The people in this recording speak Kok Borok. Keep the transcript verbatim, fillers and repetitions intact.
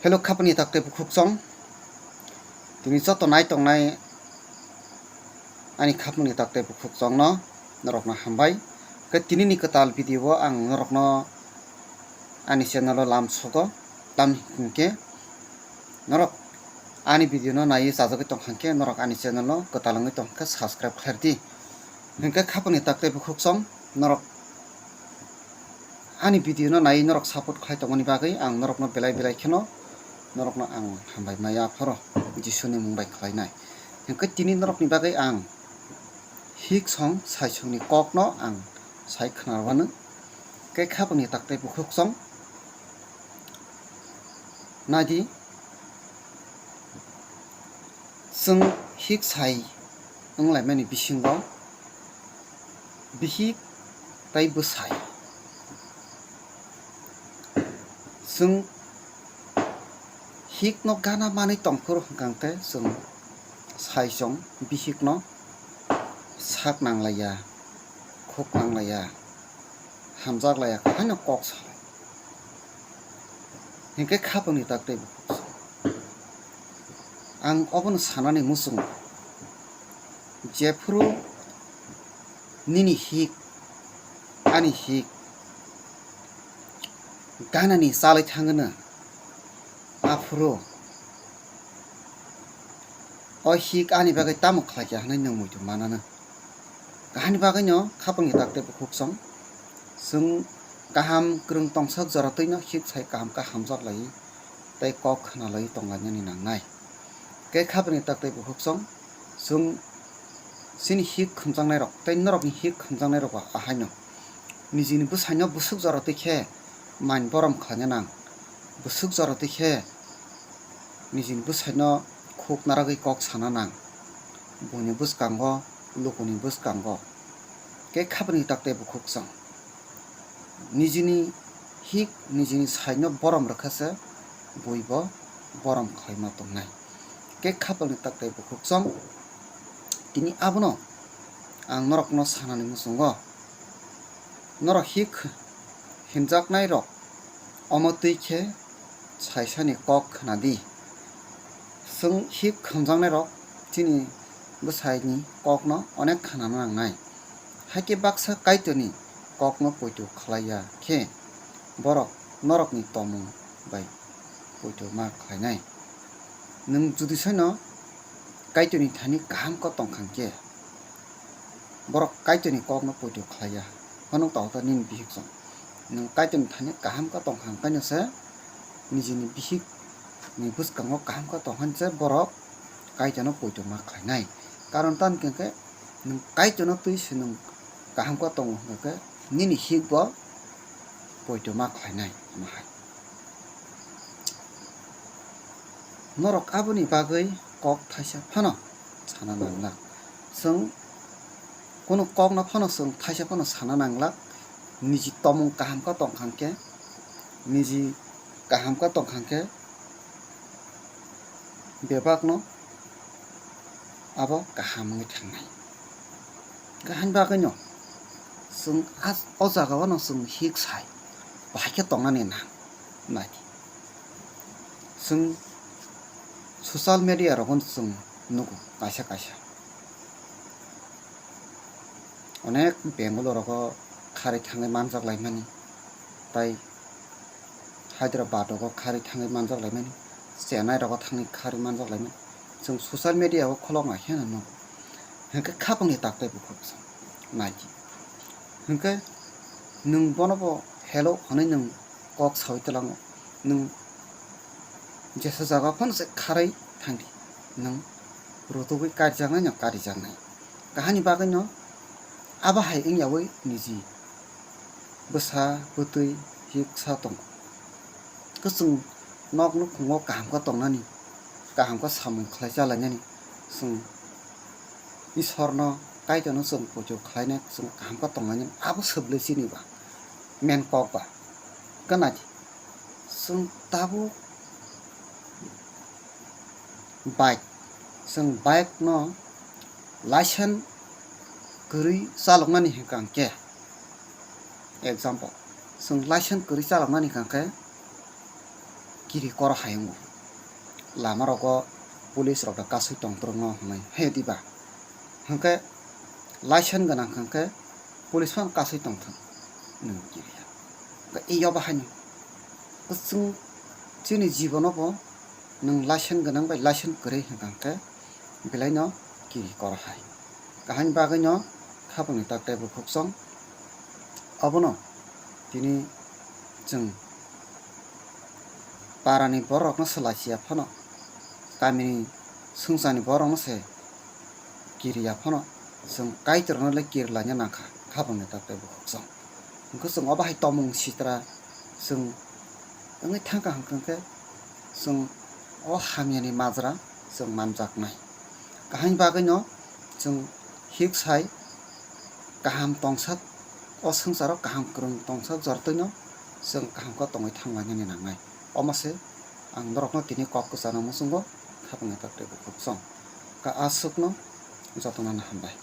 Hello, khapangni tak tei bukhuk chwng. Tini joto nai tongnai ani khapangni tak tei bukhuk chwngno norokno hambai. Khe tinini kwtal video o ang norokno ani channel o lam sogo, tamni hwnkhe norok ani video no naiwi chajagwi tongkha khe norok ani channel no kwtal wngwi tongkha khe subscribe khlai rwdi. Hwnkhe khapangni tak tei bukhuk chwng norok ani video no naiwi norok support khlai tongmani bagwi ang norokno belai belai kheno norokno ang hambai maya phoro Jisuni mung bai khlainai. Hwnkhe tini norokni bagwi ang hik song sai songni kokno ang sai khna rwano. Khe khapangni tak tei bukhuk chwng naidi. Chwng hik sai wnglaimani bisingo bihik tei bwsai. Chwng hikno gana manwi tongphuru hwnkhe chwng sai chwng bihikno sak nanglaiya, khuk nanglaiya, hamjak laiya, haino kok salai. Hinkhe khapangni tak tei bukhuk chwng. Ang obono sanani muchungo, jephuru nini hik, ani hik, ganani chalai thangwno, aphuru o hik ani bagwi tamo khlaikha hwnwi nwng muitu manano. Kahani bagwino khapangni tak tei bukhuk chwng. Chwng kaham kwrwng tongsak jora twino hik sai kaham khe hamjak laiwi tei kok khna laiwi tonglainani nangnai. Khe khapangni tak tei bukhuk chwng, chwng chini hik khumjaknairok tei norokni hik khumjaknairok bo ahaino. Nijini bwsaino bwswk jora twi khe main borom khlaina nang. Bwswk jora twi khe nijini bwsaino khuk naragwi kok sana nang. Buini bwskango, lukuni bwskango. Khe khapangni tak tei bukhuk chwng. Nijini hik, nijini saino borom rwkha se buibo borom khlaima tongnai. Khe khapangni tak tei bukhuk chwng. Tini abono ang norokno sanani muchungo. Norok hik hinjaknairok omo twi khe saisani kok khna di. Chwng hik khumjaknairok chini bwsaini kokno onek khna nangnai. Hakhe baksa Kaitorni kokno poito khlai ya khe borok norokni tomung bai poito ma khlainai. Nwng judi soino Kaitorni thani kaham khe tongkha khe, borok Kaitorni kokno poito khlai ya. Phano tongkha nini bihik chwng. Nwng Kaitorni thani kaham khe tongkha hwnkhe se nijini bihikni bwskango kaham khe tongkha se borok Kaitorno poito ma khlainai. Karon tamo hwnkhe nwng Kaitorno twi se nwng kaham khe tongo hwnkhe nini hik bo poito ma khlainai. Omo hai. Norok aboni bagwi kok thaisa phano sana nanglak. Chwng kunu kokno phano chwng thaisa phano sana nanglak. Niji tomung kaham khe tongkha khe, niji kaham khe tongkha khe, bebakno abo kaham wngwi thangnai. Kaham bagwino chwng a, o jagao no chwng hik sai bahai khe tongnani nang. Nai di. Chwng social media rogo chwng nugo kaisa kaisa. Onek Bangalore rogo kharwi thangwi manjak laimani. Tai Hyderabad rogo kharwi thangwi manjak laimani, Chennai rogo thangwi kharwi manjak laimani. Chwng social media o kholok nai khe no nugo. Hwnkhe khapangni tak tei bukhuk chwng nai di. Hwnkhe nwng bono bo hello hwnwi nwng kok saui twlango. Nwng jesa jaga phano se kharwi thang di. Nwng rutugwi karijaknai no karijaknai. Kahani bagwino abo hai wngyaui niji bwsa bwtwi hiksa tongo. Kwchwng nok nukhungo kaham khe tongnani, kaham khe samung khlai chalainani, chwng Isorno, Kaitorno chwng pujo khlainai, chwng kaham khe tonglainani, abo swbli chini ba, main kok ba. Gana di, chwng tabuk bike, chwng bike no license kwrwi chaloknani hwnkha hwnkhe, example, chwng license kwrwi chaloknani hwnkha hwnkhe, kiri koro hai wngo. Lama rogo police rok da kasui tongtwrwng no hwnwi he diba? Hwnkhe license gwnang hwnkhe police phano kasui tongthwng, nwng kiriya. Hwnkhe e yoba haino chwng chini jibono bo nwng license gwnang bai license kwrwi hwnkha hwnkhe belai no kiri koro hai. Kahani bagwi no khapangni tak tei bukhuk song. Obono tini chwng parani borok no swlai siya phano, kamini swngcharni borok no se kiriya phano, chwng Kaitorno le kirilaina nangkha, khapangni tak tei bukhuk song. Hwnkhe chwng obo hai tongmung sitra chwng wngwi thangkha hwnkhe chwng o hamyani majra chwng manjaknai. Kaham bagwino chwng hik sai kaham tongsa, o swngcharo kaham kwrwng tongsa jortwino chwng kaham khe tongwi thanglainani nangnai. Omo se ang norokno tini kok kwchana muchungo khapangni tak tei bukhuk song. Ka aswkno jotono hambai.